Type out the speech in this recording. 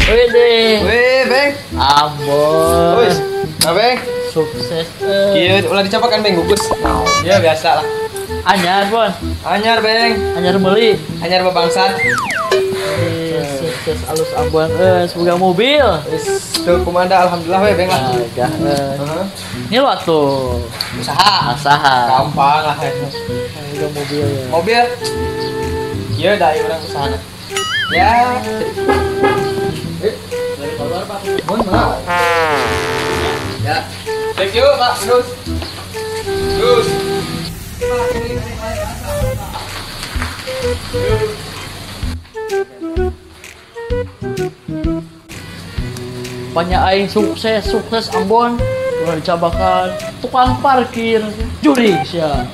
Wede. Weh, Beng. Ambon. Wis. Nah, Beng. Sukses. Kieu ulah dicapakan, Beng, gugus. Ya biasa lah. Anyar, Bon. Anyar, Beng. Anyar meuli. Anyar babangsat. Sukses alus Ambon semoga mobil. Wis, tuh kumanda alhamdulillah we, Beng lah. Gah. Heeh. Ini lo tuh. Usaha. Usaha. Gampang lah. Semoga mobil ya. Mobil. Kieu da urang usahana. Ya. Bon, mana? Ya. Thank you, Pak. Terus. Terus. Banyak aing sukses, sukses Ambon. Ulah dicabakan tukang parkir, juri sia.